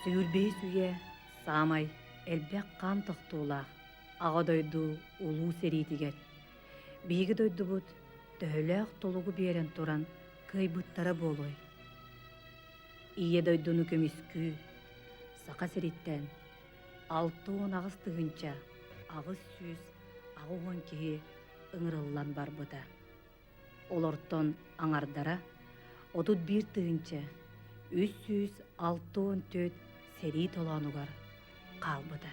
Сүүрбэһис үйэ саамай элбэх хаан тохтуулаах Аҕа дойду Улуу сэриитигэр биһиги дойдубут төһөлөөх толугу биэрэн туран кыайбыттара буолуой? Ийэ дойдуну көмүскүү Саха сириттэн 68 880 киһи ыҥырыллан барбыта. Олортон аҥардара 31 364 сэрии толоонугар хаалбыта.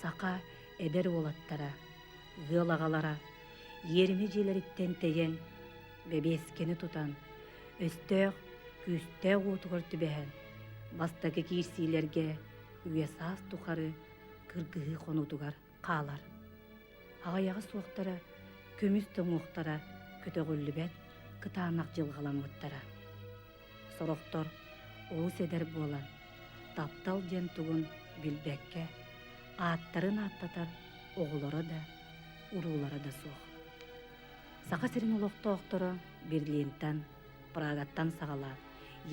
Саха эдэр уолаттара, ыал аҕалара иэримэ дьиэлэриттэн тэйэн, бэбиэскэни тутан, өстөөх күүстээх уотугар түбэһэн, бастакы киирсиилэргэ үйэ-саас тухары кыргыһыы хонуутугар хаалар. Аҕыйаҕа суохтара, көмүс тоҥуохтара көтөҕүллүбэт кытаанах дьылҕаламмыттара. Сорохтор олус эдэр буолан, таптал диэн тугун билбэккэ, ааттарын ааттатар оҕолоро да, уруулара да суох. Саха сирин олохтоохторо Берлинтэн, Прагаттан саҕалаан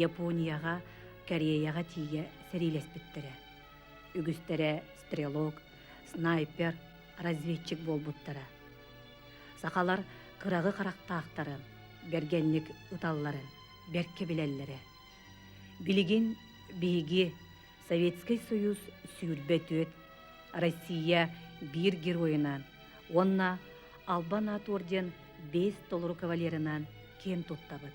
Японияҕа, Кореяҕа тиийэ сэриилэспиттэрэ. Үгүстэрэ стрелок, снайпер, разведчик буолбуттара. Сахалар кыраҕы харахтаахтарын, бэргэнник ыталларын бэркэ билэллэрэ. Билигин биһиги Советскай Союз 24, Россия биир геройунан уонна Албан аат орден биэс толору кавалерынан киэн туттабыт.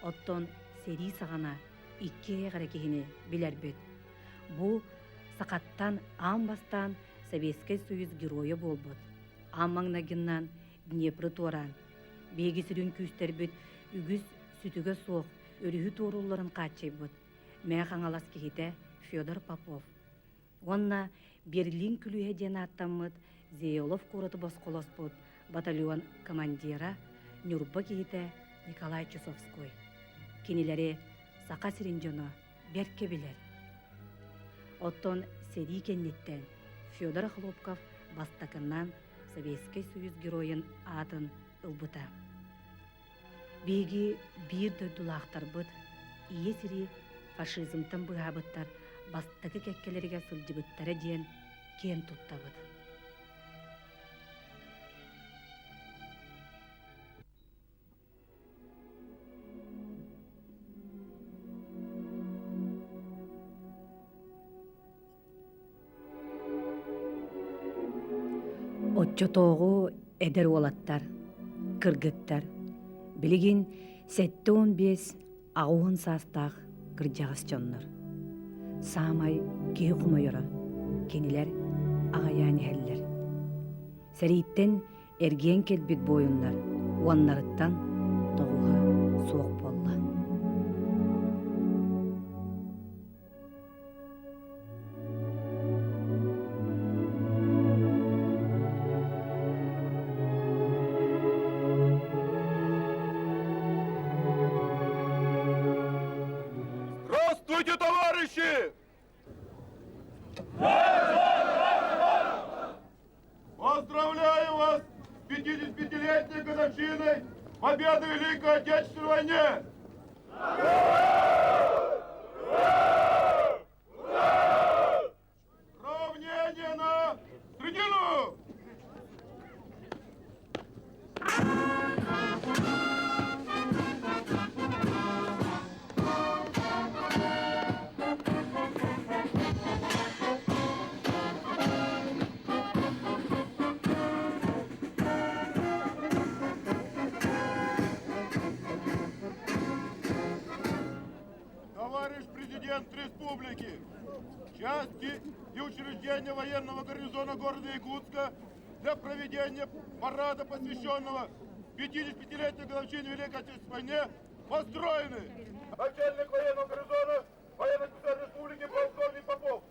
Оттон сэрии саҕана икки эрэ киһини билэрбит. Бу сахаттан аан бастаан Советскай Союз геройа буолбут, аан маҥнайгыннан Днепры туораан, биһиги сүрүн күүстэрбит үгүс сүтүгэ суох өрүһү туоруулларын хааччыйбыт Мэҥэ Хаҥалас киһитэ Федор Попов уонна Берлин күлүүһэ диэн ааттаммыт Зеелов куораты босхолоспут батальон командира Ньурба киһитэ Николай Чусовской. Кинилэри Саха сирин дьоно бэркэ билэр. Оттон сэрии кэнниттэн Федор Охлопков бастакынан Советскай Союз Геройун аатын ылбыта. Биһиги биир дойдулаахтарбыт Ийэ сири фашизмтан быыһаабыттар бастакы кэккэлэригэр сылдьыбыттара диэн киэн туттабыт. Оччотооҕу эдэр уолаттар, кыргыттар билигин 75 80 саастаах кырдьаҕас дьоннор. Саамай киһи хомойоро кинилэр аҕыйаан иһэллэр. Сэрииттэн эргийэн кэлбит буойуннар уоннарыттан тоҕуһа суох буолла. Здравствуйте, товарищи! Поздравляю вас с 55-летней годовщиной Победы в Великой Отечественной войне! Равнение на середину! Товарищ президент республики, части и учреждения военного гарнизона города Якутска для проведения парада, посвященного 55-летней годовщине Великой Отечественной войне, построены. Начальник военного гарнизона военной комиссар республики полковник Попов.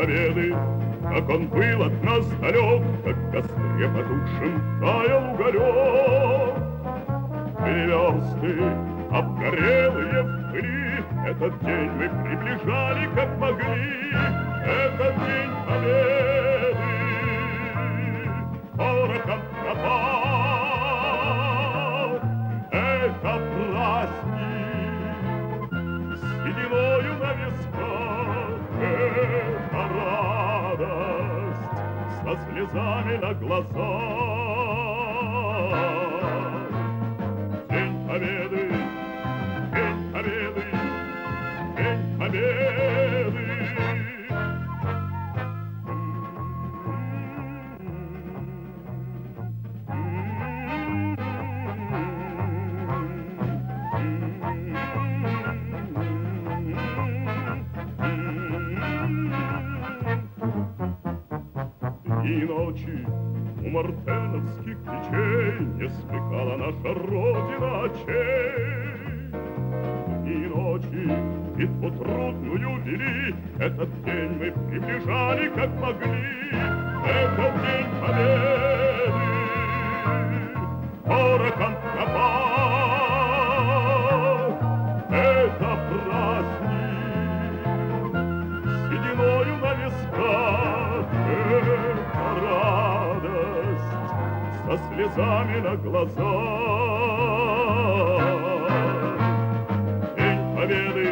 Победы, как он был от нас далек, как в костре потухшем таял уголек. Были версты, обгорелые в пыли, этот день мы приближали, как могли, этот день Победы порохом пропал. Это праздник с сединою на висках, это радость со слезами на глазах. День Победы, День Победы, День Победы. Дни и ночи у мартеновских печей Не смыкала наша Родина очей. Дни и ночи битву трудную вели, Этот день мы приближали, как могли, Этот день Победы порохом пропах. Это праздник с сединою на висках, Это радость со слезами на глазах. День Победы,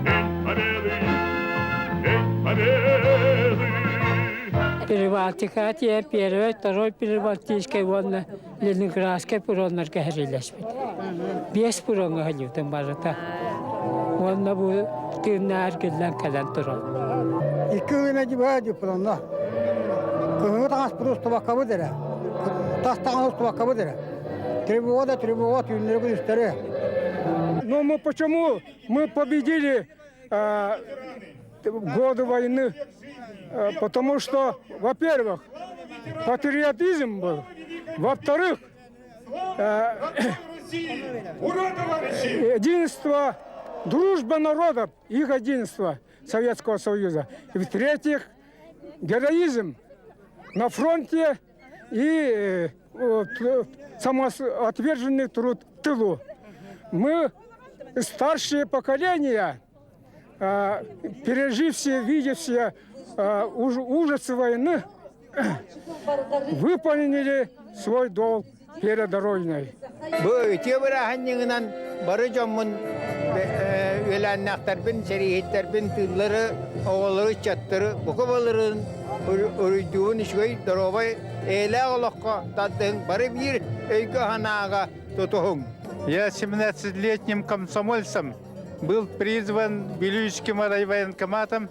День Победы, День Победы! Прибалтика тиийэн первый, второй Прибалтийскай уонна Ленинградскай фроннарга сэриилэспит. Биэс фроҥҥа сылдьыбытым барыта. Уонна бу тыыннаах эргиллэн кэлэн турар. Икки гына дьыбаа дьыппыланна. Кыһыҥҥы таҥас устубаккабыт эрэ. Тас таҥас устубаккабыт эрэ. Тревога да тревога түүннэри күнүстэри. Но мы почему мы победили годы войны? Потому что, во-первых, патриотизм был, во-вторых, единство, дружба народов, их единство Советского Союза. И в-третьих, героизм на фронте и вот, самоотверженный труд в тылу. Мы, старшее поколение, пережившие, видевшие ужасы войны, выполнили свой долг перед Родиной. Бу үтүө бырааһынньыгынан бары дьоммун үөлээннээхтэрбин, сэрииһиттэрбин, тыыллары, оҕолору, ыччаттары бука балырын уруйдуубун үчүгэй доруобай эйэлээх олоххо тардыһыҥ бары биир өйгө-санааҕа тутуһуҥ. Я 17-летним комсомольцем был призван Вилюйским райвоенкоматом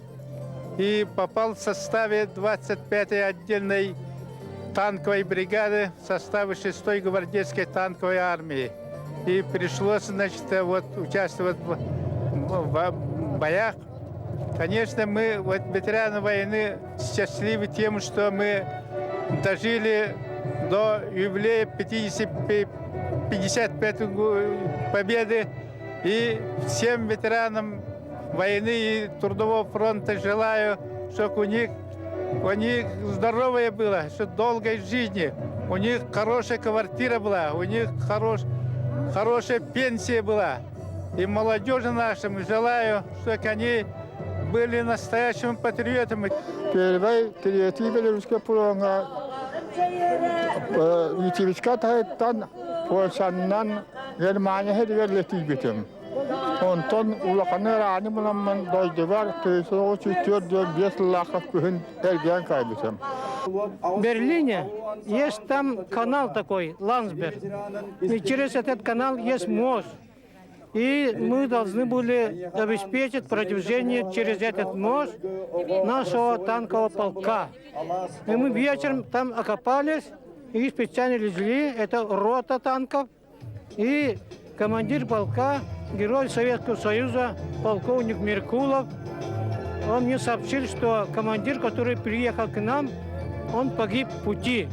и попал в составе 25-й отдельной танковой бригады в составе 6-й гвардейской танковой армии. И пришлось, значит, вот участвовать в боях. Конечно, мы, вот ветераны войны, счастливы тем, что мы дожили до юбилея 50, 55 победы. И всем ветеранам войны и Трудового фронта желаю, чтобы у них здоровье было, чтобы долгой жизни, у них хорошая квартира была, у них хорошая пенсия была. И молодежи нашим желаю, чтобы они были настоящими патриотами. Первый, третий Белорусский фроҥҥа Витебска таһыттан Польшаннан Германия сэриитигэр тиийбитим. Онтон улахан ыарыыны буламмын дойдубар 1945 сыллаахха күһүн эргийэн кэлбитим. В Берлине есть там канал такой, Ландсберг. И через этот канал есть мост. И мы должны были обеспечить продвижение через этот мост нашего танкового полка. И мы вечером там окопались и специально лезли, это рота танков, и командир полка, герой Советского Союза, полковник Меркулов, он мне сообщил, что командир, который приехал к нам, он погиб в пути.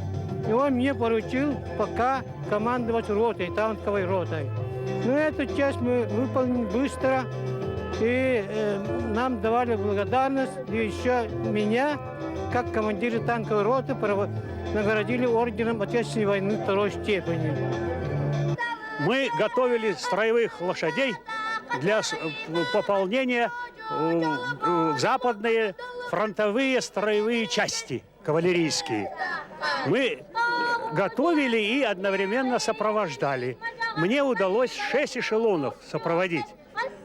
И он мне поручил пока командовать ротой, танковой ротой. Ну, эту часть мы выполнили быстро. И нам давали благодарность, и еще меня, как командира танковой роты, наградили орденом Отечественной войны второй степени. Мы готовили строевых лошадей для пополнения в западные фронтовые строевые части кавалерийские. Мы готовили и одновременно сопровождали. Мне удалось шесть эшелонов сопроводить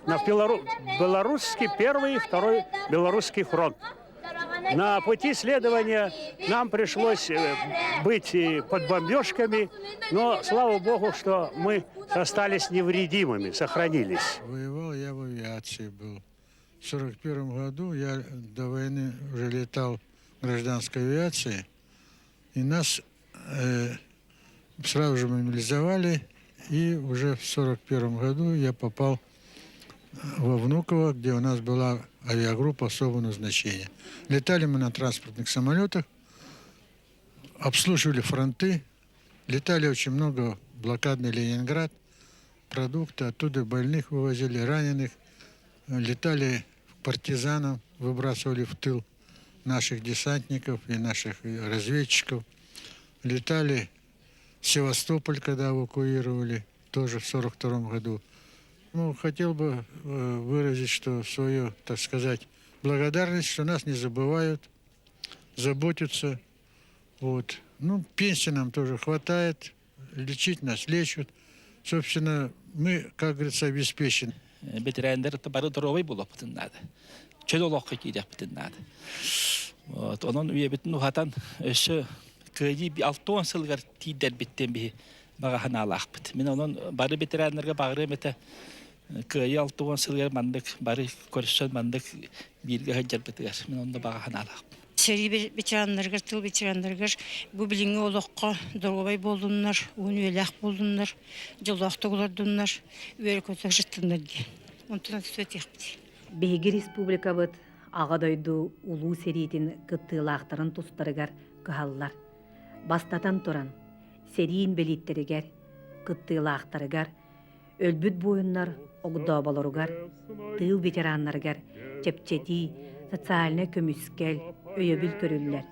на белорусский первый и второй белорусский фронт. На пути следования нам пришлось быть под бомбежками, но слава богу, что мы остались невредимыми, сохранились. Воевал я в авиации был. В 1941 году я до войны уже летал в гражданской авиации, и нас сразу же мобилизовали, и уже в 1941 году я попал во Внуково, где у нас была авиагруппа особого назначения. Летали мы на транспортных самолетах, обслуживали фронты, летали очень много в блокадный Ленинград, продукты, оттуда больных вывозили, раненых, летали к партизанам, выбрасывали в тыл наших десантников и наших разведчиков. Летали в Севастополь, когда эвакуировали, тоже в 1942 году. Ну, хотел бы выразить, что свою, так сказать, благодарность, что нас не забывают, заботятся. Вот. Ну, пенсии нам тоже хватает, лечить нас лечат. Собственно, мы, как говорится, обеспечены. Бэтэрээннэр бары доруобай буолуохпутун наада. Чөл олоххо киириэхпитин наада. Вот, онон үйэбитин уһатан өссө кыайыы 60 сылыгар тиийдэрбит диэн биһи баҕа санаалаахпыт. Мин онон бары ветераннарга баҕарыам этэ кыайыы 60 сылыгар маннык бары көрсөн маннык бииргэ сылдьарбытыгар мин онно баҕа санаалаахпын. Сэрии ветераннарыгар, тыл ветераннарыгар бу билиҥҥи олоххо доруобай буоллуннар, уһун үйэлээх буоллуннар, дьоллоохтук олордуннар, үөрэ-көтө сырыттыннар диэн. Онтон этиэхпит. Биһиги республикабыт Аҕа дойду Улуу сэриитин кыттыылаахтарын тустарыгар кыһаллар. Бастатан туран, сэрии инбэлииттэригэр, кыттыылаахтарыгар, өлбүт буойуннар огдооболоругар, тыыл ветераннарыгар чэпчэтии, социальнай көмүскэл, өйөбүл көрүллэр.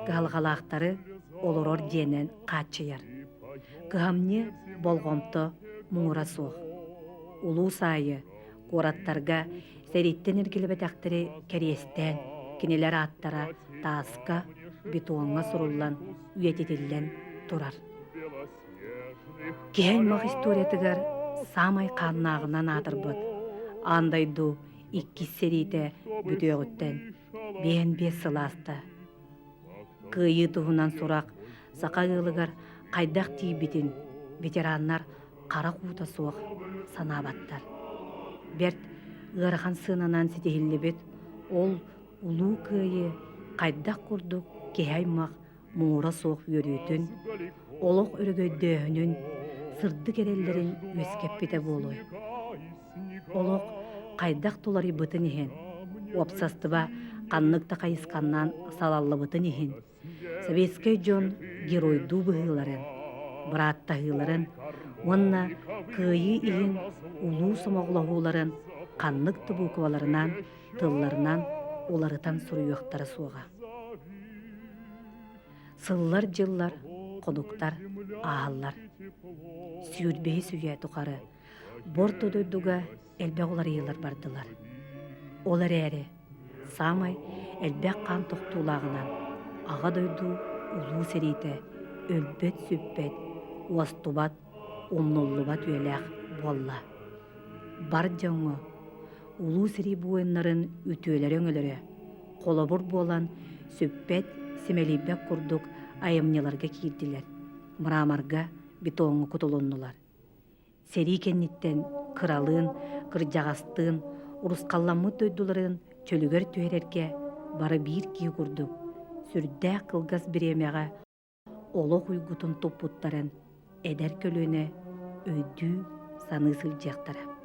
Кыһалҕалаахтары олорор дьиэнэн хааччыйар. Кыһамньы, болҕомто муҥура суох. Улуус аайы куораттарга сэрииттэн эргиллибэтэхтэри кэриэстээн, кинилэр ааттара тааска, бетоҥҥа суруллан, үйэтитиллэн турар. Киһи аймах историятыгар саамай хааннааҕынан аатырбыт Аан дойду иккис сэриитэ бүтүөҕүттэн 55 сыл ааста. Кыайыы туһунан сурах саха ыалыгар хайдах тиийбитин ветераннар харах уута суох санаабаттар. Бэрт ыарахан сыананан ситиһиллибит ол Улуу Кыайыы хайдах курдук киһи аймах муҥура суох үөрүүтүн, олох өрөгөйдөөһүнүн, сырдык эрэллэрин үөскэппитэ буолуой? Олох хайдах туларыйбытын иһин, уопсастыба ханнык да хайысханнан салаллыбытын иһин, советскай дьон геройдуу быһыыларын, бырааттаһыыларын уонна кыайыы иһин улуу сомоҕолоһууларын ханнык да буукубаларынан, тылларынан уларытан суруйуохтара суоҕа. Сыллар-дьыллар, хонуктар ааһаллар. Сүүрбэһис үйэ тухары Борто дойдуга элбэх уларыйыылар бардылар. Ол эрээри саамай элбэх хаан тохтуулааҕынан Аҕа дойду Улуу сэриитэ өлбөт-сүппэт, уостубат, умнуллубат үйэлээх буолла. Бар дьоҥҥо Улуу сэрии буойуннарын үтүөлэрэ-өҥөлөрө холобур буолан сүппэт, симэлийбэт курдук айымньыларга киирдилэр, мраморга, бетоҥҥа кутулуннулар. Сэрии кэнниттэн кыралыын, кырдьаҕастыын, урусхалламмыт дойдуларын чөлүгэр түһэрэргэ бары биир киһи курдук сүрдээх кылгас бириэмэҕэ олох уйгутун туппуттарын эдэр көлүөнэ өйдүү, саныы сылдьыахтара.